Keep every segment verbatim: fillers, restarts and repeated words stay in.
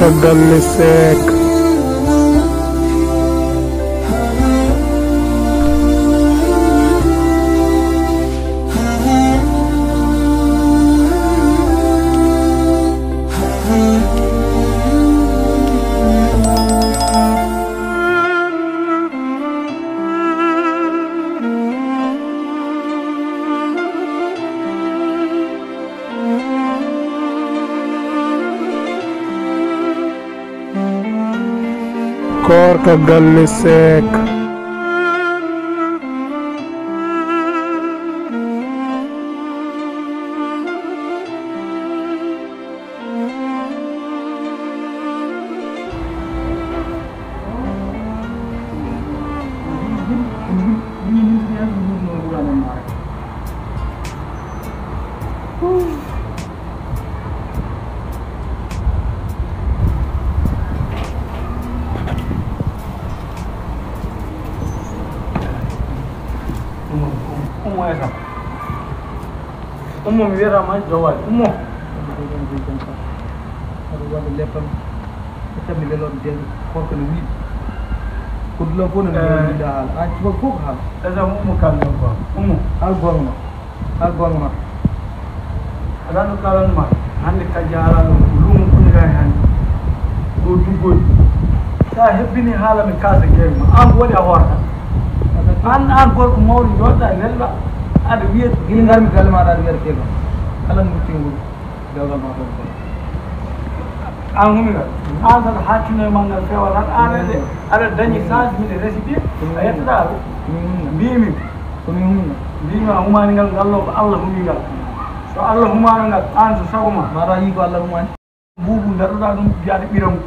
Galle Seck. Koorka Galle Seck. Ummo, ummo, ummo, Esa. Ummo, mi wiyata ma jowaade. Ummo. Aɗa waɗa leppam. Ƴetta mi leloo mi jeeɗi. Korka no wiiɗi. Ko dulaa fof no mbiɗa haala. An cuballo fof ko haala. Esa, ummo, kalden quoi. Ummo. Haal goonga ma. Haal goonga ma. Aɗa anndi kalan ma. Hannde kajja alaa ɗo. Ko luumo kunniraa e hannde. Ɗo duggoy. Sa hebbini haala mi kaasa jeewi ma. An ko waɗi a hoorata. An, an gorko mawɗo jooɗɗa nelɗa. Aɗa wiya gila ngarmi galle maaɗa aɗa wiyata keegal. Kala no muccingol. Dewgal ma toon. An humi ngal. An tan hattino e ma ngal feewa tan. An ede aɗa dañi chance miɗe resi ɓiye. A yettata ɗum. Mbimi. Ko min humi ngal. Mbimi a humani ngal, ngal ɗo ko Allah humi ngal. So Allah humano ngal, an so sago ma. Mata yi ko Allah humani. Bubu daroɗa ɗum yaade ɓiram.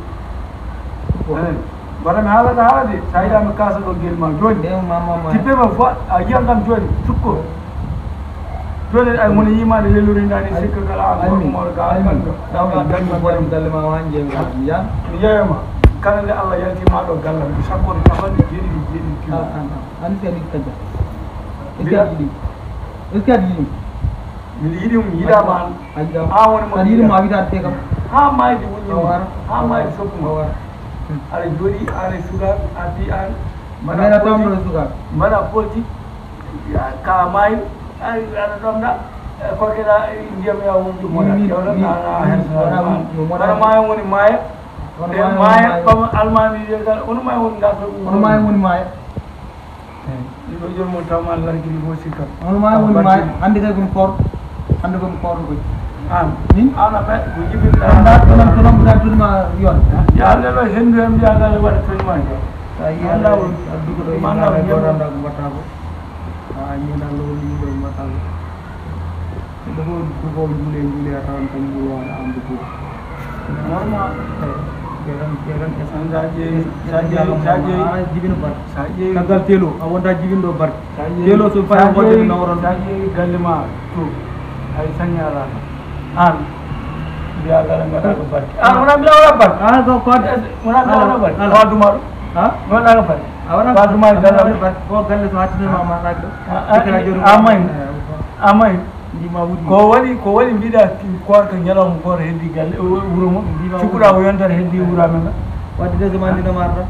Ko. Eyi. Mbaɗa mi haalata haala de, sa yiɗa mi kaasa ɗo gel ma joni. Nde ma, ma, ma. Tippe ma fo, a yiyan kam joni, sukko. Joni ay mo yimaade lelori nani sikka kala an gorko mawɗo ga an kan. Dawa dañi borom galle ma wan jeewi ga mi yan. Mi yeeyama. Kala nde Allah yalti ma ɗo gallam, mi sakkoto capanɗe jeeɗiɗi jeeɗiɗi kilo. An, an, an. An kadi kadi. Est-ce que aɗa yiɗi? Est-ce que aɗa yiɗi? Miɗa yiɗi mo, mi yiɗama an. A yiɗama. An woni mo aɗa yiɗi mo, a wiyata te kam. Ha mayde woni mo. Awara. Ha mayde soppu mo. Awara. Aɗa jooɗi, an e sukaaɓe, a fi an. Mbaɗa politique. Mbaɗa politique. Ka maayi, aɗa ɗomɗa. Kokkeɗa ndiyam ya wonde moɗa. Kewɗo na hen. Kono maayo woni maayo. E maayo ɓama almaami wiye gal. Kono maayo woni ngal. Kono maayo woni maayo. Ɗiɗo jooni mo tawma largini ko sikka. Hono ma woni ma hannde kay komi koor hannde komi koorɗo koy. An min an a ɓe ko jibinɗa. Ɗon ɗon ɗon ɗon ɗon ma yon. Yaande ɗo henndu en mbiya ngal waɗa toon ma jo. Sa yi anda won addugo ɗo manda yimɓe anda ko mbatta ko. A ñina lo yimɓe mbatta ko. Ɗo fof ko fof juule juule a tawan tan mbulo waɗa an ɗo fof. Normal. Ɓe tan ɓe tan esa. Sa ƴeewi sa ƴeewi sa ƴeewi jibino bat. Sa ƴeewi kaggal telo a wonta jibinɗo bat. Sa ƴeewi telo so faya sa ƴeewi nawron sa ƴeewi galle ma to. Ay sañi alaa an. Mbiya galle mbaɗa ko barke an wona mbiɗa wona barke an ko ko wona mbiɗa wona barke ko duma ɗo ha wona ko barke a wona ko duma galle barke ko galle so hattinoma ma ɗaɗo amay amay. Ko waɗi ko waɗi mbiɗa koorka ñalawma gooto heddi galle wuro mo. Cukuɗa ko yontere heddi wuro amen ga. Wadde de semandi no marta.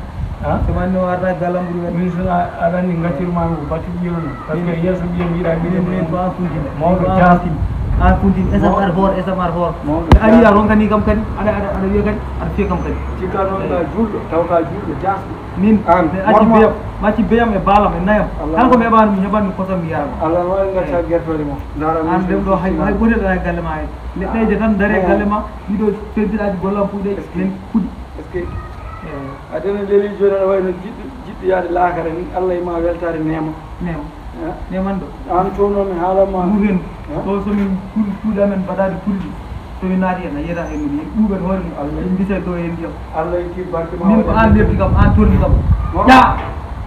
Semandi no marta gallam ɓuri wadde. Min sona aɗa anndi gaccirma ko batti ɓiyol no parce que yeeso ɓiyam yiɗa minen min ko an funtine mawɗo jasin an funtine esam ar hoor esam ar hoor a wiya ronkani kam kadi aɗa aɗa aɗa wiya kadi aɗa fiya kam kadi. Cikka noon ka julɗo taw ka julɗo jasɗo. Min an mi acci beyam mi acci beyam e baalam e nayam kala ko mi heɓani mi heɓani mi kosam mi yarama. Allah no wawi gacca gertoɗe mo dara an ɗem ɗo hay hay gotel ɗo hay galle ma hay neɗɗoje tan daari e galle ma ɗiɗo pentiɗaji gollam puɗe men puɗi. Est-ce que aɗa ene leli joni aɗa wayno jiɗɗo jiɗɗo yaade laakara ni Allah e ma weltare neema. Neema neeman ɗo an towno mi haalama ɗum hen ɗo somin puɗi puɗi amen mbaɗaɗi puɗi ɗi somin naati hen a yiyata hay mum ɓuuɓen hoore mum Allah en mbisa ɗo hen ndiyam Allah e ki barke ma min ko an lerdi kam an tordi kam ƴa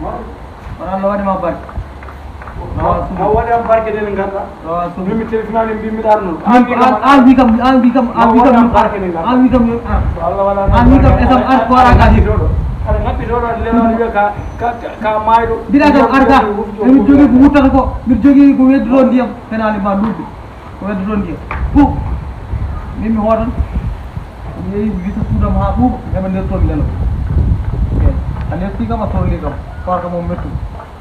wona Allah waɗi ma barke ma waɗi am barke de ne ganda min mi telefonani mbi mbiɗa arno an wi kam an wi kam an wi kam an wi kam barke ne ganda an wi kam an wi kam esam an ko ara ka ni aɗa ngabbi ɗo ɗo lelani wiya ka ka ka mayɗo mbiɗa kam arga emin jogui ko wuttata ko mbiɗa jogui ko wedduɗo ndiyam henali ma lugge ko wedduɗo ndiyam fof min mi hootan Yeeyi wisa suudam haa ɓuuɓa, heɓa nder toon nelo. Eey, a letti kam, a torli kam, faa kam on mettu.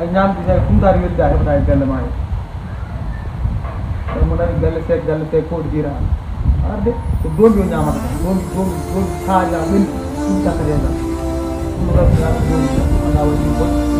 A ñaamdi hay kuntaari welda, heɓata e galle maa hee. Tawi mo nani galle seek, galle seek ko dira. Arde, ko doombi o ñaamata kam. Doombi, doombi, doombi, haa la ɓen, ɗum takkata e gal. Ɗum ɗo ɗum ɗo ɗum ɗo, alaa waɗi ɗum.